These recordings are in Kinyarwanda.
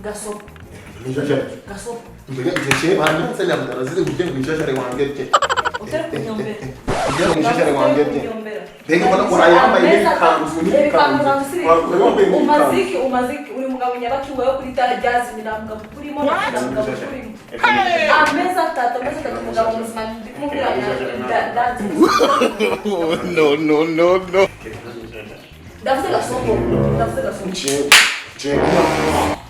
Gasopo. Nijajare. Gasopo. Mbega nje bana abdalaziz kugira ngo nijajare wange bye. Utari kunyombera. Kugira ngo nijajare wange bye. Kunyombera. Mbega mbona ko yambaye n'ibikanzu n'ibikanzu. Wambaye n'ibikanzu. Umaziki, umaziki uri mugabo nyabaki wewe kuri tara ryazimye, nta mugabo urimo, nta mugabo urimo. Amezi atatu, amezi atatu, umugabo muzima ndi kumubwira ndanze. No, no, no, no. Ndavuze gasopo, ndavuze gasopo. Nje nje.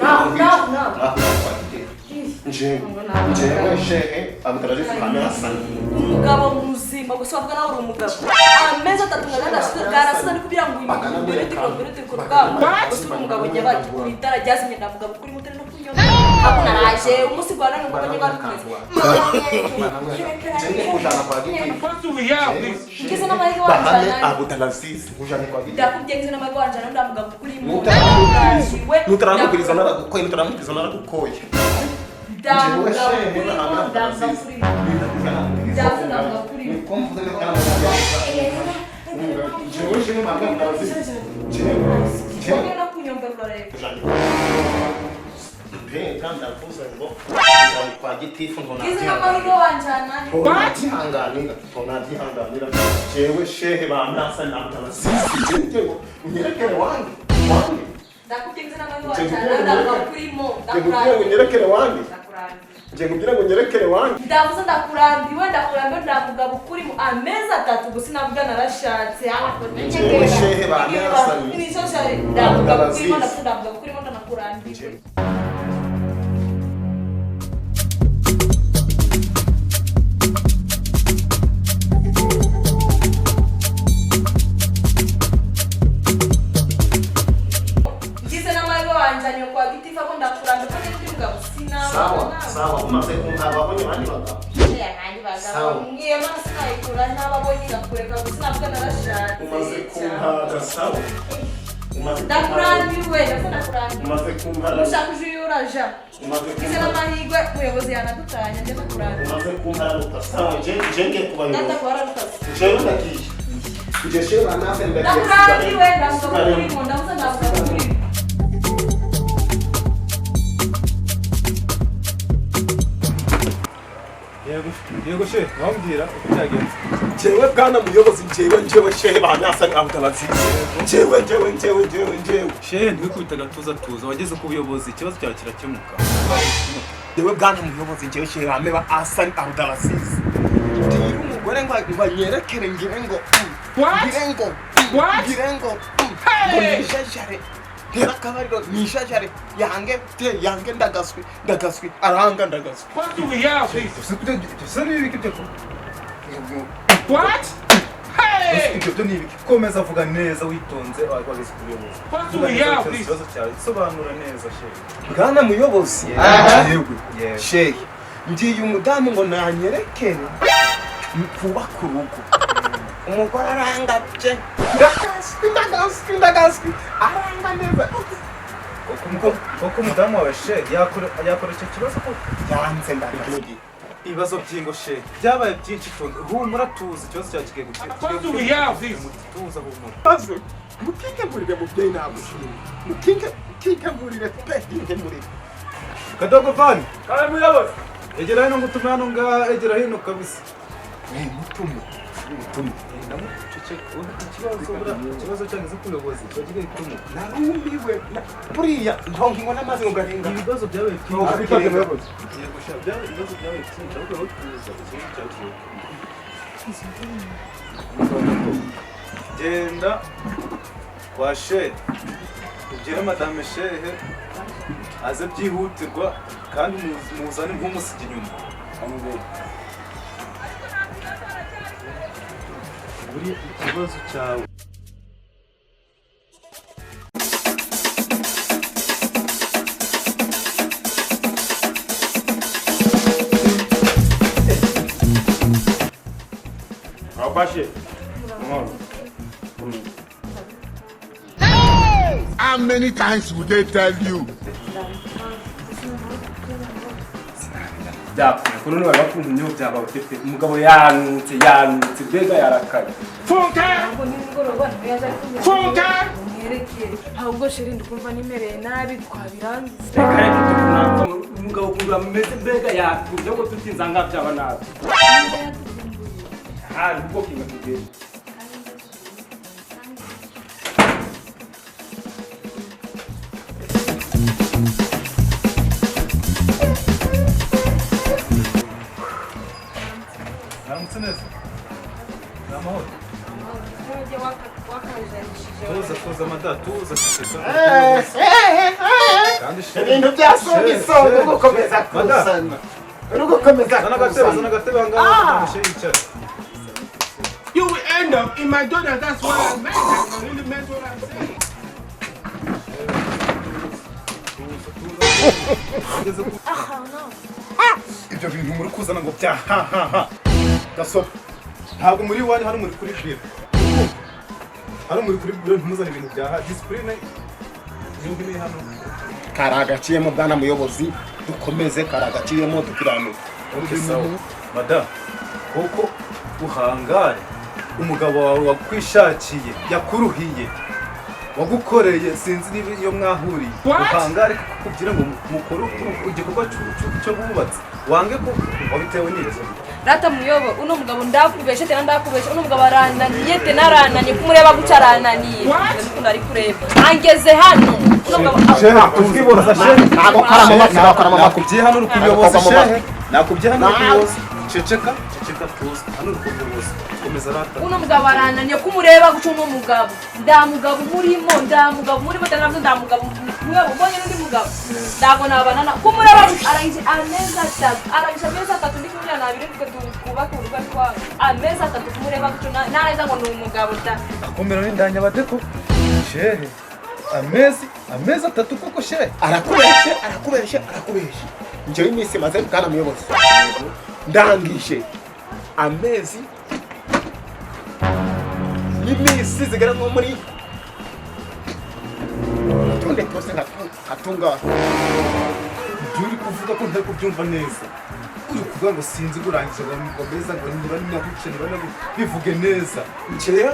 Nawe, nawe, nawe. Nje nje shehe Abdalaziz Hamasa. Umugabo muzima gusa wavuga nawe uri umugabo. Amezi atatu ngarasize ari kugira ngo uyu mbere ku rugamba. Gusa uri umugabo nyabaki kuri itara ryazimye, nta mugabo kuri mutari no kunyoma. Ako naraje umunsi gwa none ngo nyabaki kumeze. Nje kujana kwa giti. Ngize n'amahirwe Bahame wanjana. Abdalaziz kujana kwa giti. Ndakubwiye ngize n'amahirwe wanjana, nda mugabo kurimo. Nutaramukiriza naragukoye, nutaramukiriza naragukoye. Nda mugabo kurimo, nda mugabo kurimo. Ngiye no kunyombera urareba. Ngize n'amahirwe wanjana. Jewe shehe bamasa na Abdalaziz nje unyerekere wange wange. Ndakubwiye ngize n'amahirwe wanjana, nda mugabo kurimo. Nje kugira ngo unyerekere wange. Ndakurambiwe. Nje kugira ngo unyerekere wange. Ndavuze ndakurambiwe, ndakurambiwe, ndamugabo kurimo amezi atatu gusa navuga narashatse. Jewe shehe bamasa. Ndamugabo kurimo, ndavuze ndamugabo kurimo, ndanakurambiwe. Ngize n'amahirwe wanjanye kwa gitifu ko ndakurambiwe ko ndi mugabo Sawa, sinabona. sawa, umaze kuntaba abonye abandi bagabo. Sawa. Ngiye mana sinayikura ntababonye ngakureka gusa navuga narashatse. Umaze kumpaga, sawa. Umaze Ndakurambiwe, ndavuze ndakurambiwe. Umaze kumpaga. Ushaka uje uraja. Umaze Ngize n'amahirwe umuyobozi yanadutanya njye ndakurambiwe. Umaze kumpaga, sawa, nje nje ngiye kubayobora. Data kuwararukaze. Nje ndagiye. Nje shehe bamasa ndagiye. Ndakurambiwe, ndavuga kurimo, ndavuze ndavuga kurimo. Yego, yego shehe, wambwira uko byagenze. Jewe bwana muyobozi, njewe njewe shehe bamasa Abdalaziz. Njewe njewe njewe njewe njewe. Shehe, ntiwikubite agatuza, tuza wageze ku buyobozi ikibazo cyawe kirakemuka. Jewe bwana muyobozi, njewe shehe bame ba Hassan Abdalaziz. Ndira umugore ngo banyerekere ngire ngo ngire ngo ngire ngo ngo nijajare. Ntera akabariro nijajare yange te yange ndagaswi ndagaswi aranga ndagaswi. Ibyo ni ibiki byo? Ibyo byo ni ibiki? Komeza avuga neza witonze wageze ku buyobozi. Vuga neza ikibazo cyawe, sobanura neza shehe. Bwana muyobozi, Yego. jewe shehe ngiye umudamu ngo nanyerekere kubaka urugo, umugore arangabye ndagaswi ndagaswi ndagaswi aranga neza. Koko umudamu wawe shehe yakora icyo kibazo koko? Yanze ndagaswi. Ibibazo by'ingo shehe byabaye byinshi, tonde, humura, tuza, ikibazo cyawe kigiye gukemura. Tuza, humura. Maze mukikemurire mubyeyi, nagushimye mukinke mukikemurire pe nkemurire. Kadogo vani kawe muyobozi, egera hino ngutume hano ngaha, egera hino kabisa. Mutume mutume. Ikibazo ikibazo cyageze ku buyobozi kiba kigiye gukemuka. Narumiwe buriya ntonka n'amazi ngo garenga. Ibibazo byabaye byinshi. Yego sha, byabaye ibibazo byabaye byinshi, ahubwo wowe tuza, ikibazo cyawe kigiye gukemuka. Genda kwa shehe ubwire madame shehe aze byihutirwa kandi muzane nk'umusigi inyuma. Buri ikibazo cyawe. Abashe. How many times would they tell you? Byapfuye kuno none bakuntumyeho byabaye pe, umugabo yanutse yanutse mbega yarakaye. Ntabwo nimugoroba ntiyaza kumbwira. Anyerekere. Ahubwo chéri, ndikumva nimereye nabi, twabirangiza. Reka reka, tukunapfa umugabo ukuntu ameze, mbega yatubye ko tutinzanga byaba nabi. Hari ubwo kinga tugende. Aramutse neza, ni amahoro. Ujye wakajanishije. Tuza, tuza mada, tuza, ceceka. Kandi shehe, Ibintu bya songisongi uri gukomeza Mada. kuzana, uri gukomeza Zana agatebe, zana kuzana. agatebe aha ngaha, umushehe yicara. You will end up in my daughter. That's what I meant. I really meant what I'm saying. Tuza, tuza. Ugeze ku ibyo bintu muri kuzana ngo bya ha ha ha, gasopo, ntabwo muri iwanyu. Hano muri kuri biro, hano muri kuri biro, ntimuzane ibintu bya ha. Discipline niyo nkeneye hano. Kari agaciyemo, bwana muyobozi, dukomeze, kari agaciyemo, dukiranuka. Okay, sawa madamu, kuko uhangare umugabo wawe wakwishakiye, yakuruhiye, wagukoreye, sinzi niba iyo mwahuriye. Uhangare kugira ngo mukore igikorwa cyo bubatse, wange ko wabitewe n'iki? Rata muyobo, uno mugabo ndakubeshe tena, ndakubeshe. Uno mugabo arananiye tena, arananiye. Kumureba guca arananiye. Ndakunda ari kureba angeze hano uno mugabo. Shehe, tuziboza shehe. Ntabwo karama matwi, ntabwo karama matwi. Nakubwiye hano uri ku buyobozi. Ntabwo Shehe, nakubwiye hano uri ku Ntabwo. buyobozi. Ceceka, ceceka, tuzi hano uri ku buyobozi, komeza rata. Uno mugabo arananiye kumureba guca. Uno mugabo ndamugabo murimo, ndamugabo murimo tena, nabyo ndamugabo muyobo. Mbonye n'undi mugabo ntabwo nabana na kumureba guca. Arangije amezi 3, arangije amezi 3 ndi kumwe na abiri twe twubake urugo rwawe. Amezi 3 kumureba guca, narangiza ngo ni umugabo da. Akomera n'indanya badeko shehe, amezi 3 koko shehe? Arakubeshe, arakubeshe, arakubeshe. Njyewe iminsi maze, bwana muyobozi, ndangije amezi n'iminsi zigera nko muri utundi twose nkatungahe. Ibyo uri kuvuga ko ntari kubyumva neza? Uri kuvuga ngo sinzi kurangiza ngo meza, ngo niba naguce, niba nagu, bivuge neza. Njyewe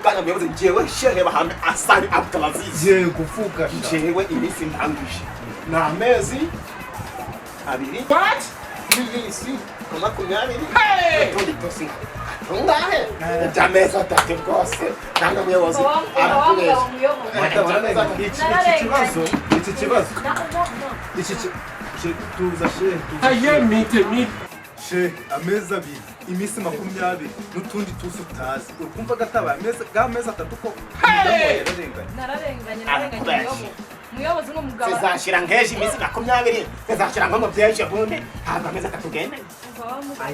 bwana muyobozi, njyewe shehe Bahame Asani Abdulaziz. Yego, vuga sha. Njyewe iminsi ndangije ni amezi 2 n'iminsi nka 20 n'utundi twose nkatungahe. Iby'amezi 3 rwose, bwana muyobozi, arakubeshe. Iki kibazo, iki kibazo, iki tuza shehe, tuza. Shehe, amezi 2, iminsi 20 n'utundi tuzi utazi, ukumva gatabaye amezi bw'amezi 3 ko umudamu wawe yararenganye. Nararenganye, nararenganye muyobo, muyobozi, uno mugabo Zizashira nk'ejo iminsi 20, zizashira nko mu by'ejo bundi. Ntabwo amezi 3 ugende. Umva wa mugabo,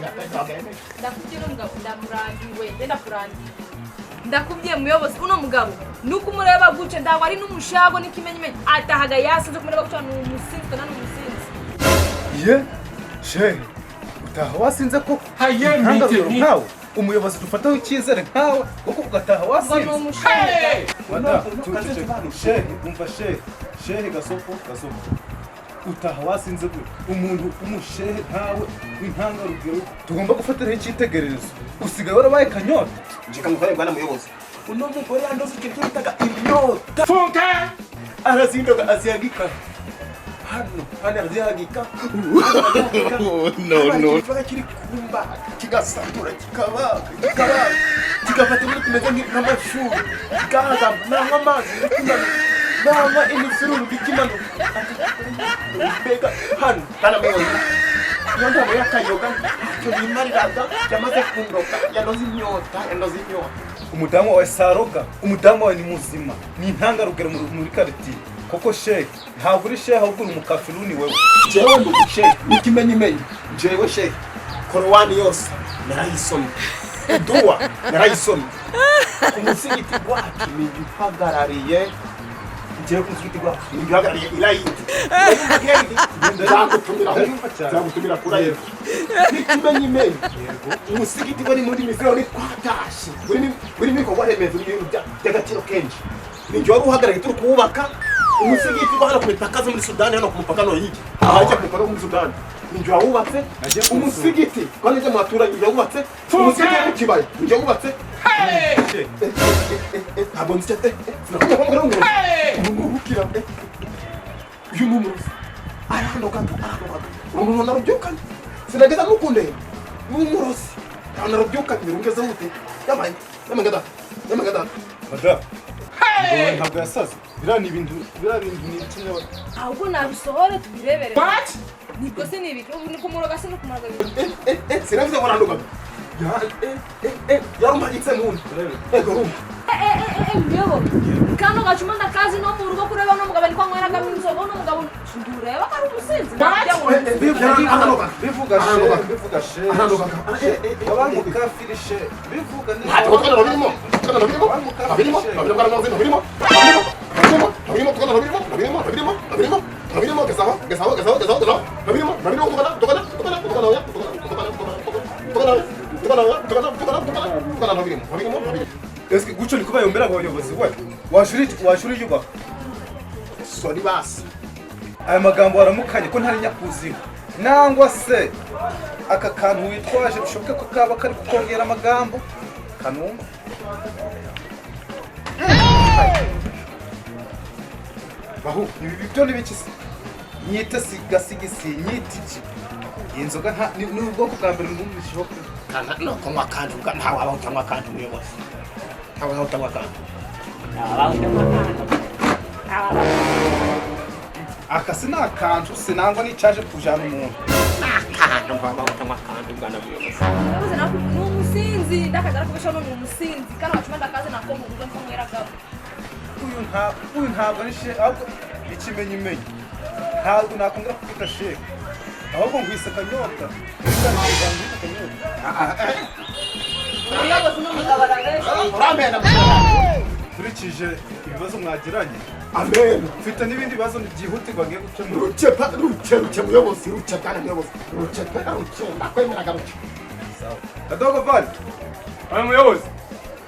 ndakubwiye, uno mugabo ndamurambiwe, njye ndakurambiwe. Ndakubwiye muyobozi, uno mugabo nuko umureba guce ntabwo ari n'umushago n'ikimenyimenyi, atahaga yasinze. Kumureba guca ni umusinzi tena, ni umusinzi. Ye shehe, utaha wasinze koko? Intangarugero nkawe, umuyobozi dufataho icyizere nkawe, kuko ugataha Ngo ni wasinze? umushago. Madamu, shehe, umva shehe, shehe gasopo, gasopo, utaha wasinze gute? Umuntu umushehe nkawe w'intangarugero tugomba gufatiraho icyitegererezo, usigaye warabaye kanyota. Njeka mukore, bwana muyobozi, uno mugore yandoze ikintu bitaga inyota. Arazindoga, azihagika hano, hano arazihagika. No, no. Ikibaga kiri kumba kigasatura, kikabaga, kikabaga, kigafata ibintu tumeze nk'amashuri, kikaza nanywa amazi bikimanuka, nanywa imisururu bikimanuka. Mbega hano, bwana muyobozi, iyo ndabo y'akayoga ntacyo bimariraga, yamaze kundoka, yanoze inyota, yanoze inyota. Umudamu wawe saroga, umudamu wawe ni muzima, ni intangarugero muri karitiye koko. Shehe, ntabwo uri shehe, ahubwo uri umukafiruni wewe. Jewe ndi shehe n'ikimenyimenyi. Jewe shehe, korowani yose narayisomye, duwa narayisomye. Ku musigiti wacu ni uhagarariye, jewe ku musigiti wacu ni uhagarariye irayidi. Nzagutumira, nzagutumira kuri ayo n'ikimenyimenyi. Umusigiti wari muri misiri twatashe muri ibikorwa remezo, ibintu by'agaciro kenshi, ni jye wari uhagarariye turi kuwubaka umusigiti wo hano ku mipaka zo muri Sudani, hano ku mupaka no hirya ahajya ku mupaka wo muri Sudani. Ninjye wawubatse. Nagiye kuwusura. Umusigiti kandi njye mu baturanyi, ninjye wubatse umusigiti wo mu kibaya, ninjye wubatse. Ntabwo nzi icyo sinakumva ko ari umurozi. Umubukira uyu ni umurozi, arandogaga, arandogaga. Uru narubyukanye, sinageza n'ukundeba, ni umurozi, ntabwo narubyukanye. Rungeze gute? Yamaye, yamaye data, yamaye data. Madamu, umugabo ntabwo yasaze. Biriya ni ibintu, biriya bintu ni ikinya. Ahubwo nabisohore tubirebere. Nibwo se ni ibiki? Ubu ni kumuroga se? No kumuroga? Sinavuze ngo arandogaga. Yarumpagitse mu nda, ego rumva. Muyoboke, kano gacuma ndakazi no mu rugo. Kureba no mugabo niko anyweragamo inzoga. Uno mugabo ndureba ko ari umusinzi. Bivuga she, bivuga she. Wabaye umukafiri she, bivuga neza. Ntabwo twari babirimo, twari babirimo, babirimo, babirimo, babirimo, babirimo, babirimo, twari babirimo, babirimo, babirimo, babirimo, babirimo, gezaho, gezaho, gezaho, gezaho, gezaho, babirimo, babirimo, tugana, tugana, tugana, tugana, oya, tugana, tugana, tugana, tugana, tugana, tugana, tugana, tugana, babirimo, babirimo, babirimo. Ese guco ni kuba yombera abayobozi we? Washuri, washuri yubaha. Sorry basi. Aya magambo waramukanye ko ntari nyakuziho, nangwa se aka kantu witwaje bishoboke ko kaba kari kukongera amagambo kanumva. Bahu, ibi byo ni biki se? Nyite sigasigisi, nyite iki? Iyi nzoga nta ni ubwoko bwa mbere numvishiho. Kana no kunywa kandi ubwa ntawe wabaho utanywa kandi, umuyobozi, ntawe wabaho utanywa kandi. Aka si ni akantu se, nangwa n'icyaje kujana umuntu? Akantu wabaho utanywa kandi, bwana muyobozi. Ndabuze nawe, ni umusinzi, ndakagara kubesha. Ni umusinzi, kano gacuma ndakazi nako mu rugo niko anyweragamo. Uyu ntabwo ari she, ahubwo ikimenyimenyi ntabwo nakongera kukwita sheke, ahubwo ngwise kanyota. Ngwise kanyota. Umuyobozi n'umugabo arabesha. Uramena. Nkurikije ibibazo mwagiranye, Amen. mfite n'ibindi bibazo byihutirwa ngiye gukemura. Ruce pa, ruce, ruce muyobozi, ruce bwana muyobozi, ruce pe, ruce, ndakwemeraga ruce. Kadogo vani. Aya muyobozi.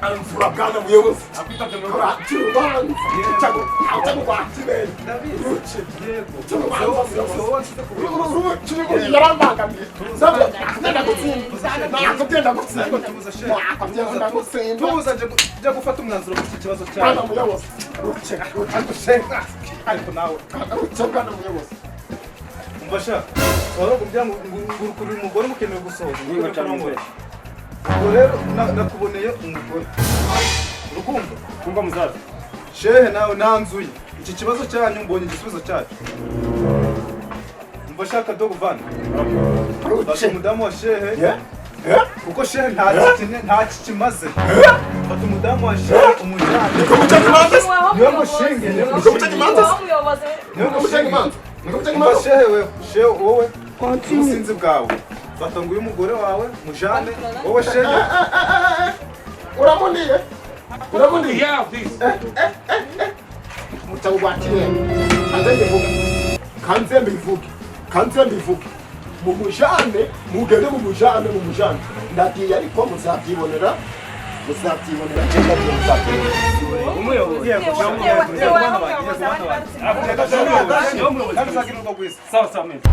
Amfura bwana muyobozi. Akwitabye muyobozi. Kora urubanza, cyangwa cyangwa rwakibera. Ndabizi. Ruce. Yego. Urubanza. So wanshyize ku buyobozi. Ruce yarambangamiye, ndagutsinda, nakugenda gutsinda. Tubuza shehe. Nakugenda gutsinda. Tubuza, njya gufata umwanzuro kuri iki kibazo Bwana cyawe. muyobozi, ruce, ruce gushenga. Ariko nawe. Ruce bwana muyobozi. Umva sha, wari kugira ngo ngurukurire umugore mukeneye gusohoza. Ngo cyane. Ubwo rero nakuboneye umugore, urukumva? Kumva muzaza. Shehe nawe nanzuye iki kibazo cyanyu, mbonye igisubizo cyacyo. Umva shaka dogo vana, fata Ruce. umudamu wa shehe, Yeah? Yeah? kuko shehe nta kikimaze. Fata umudamu wa shehe umujyane. Niko mucaga imanza se? Niwe mushinge, niwe Niko mucaga imanza se? Umuyobozi. Niwe Niko mucaga mushinge. imanza? Niko mucaga Umva imanza? shehe, wewe shehe, wowe ubusinzi bwawe, fata ngo uyu mugore wawe mujane. Wowe shehe. Uramuniye, uramuniye. Yeah, please. Mucaga rwakibera, kanze mbivuge, kanze mbivuge, kanze mbivuge, mumujane, mugende mumujane, mumujane. Ndagiye ariko muzabyibonera, muzabyibonera, ndagiye, muzabyibonera. Umuyobozi. Yego. Niwe umuyobozi, abandi barutse. Kandi uzagira urugo rwiza. Sawa sawa meza.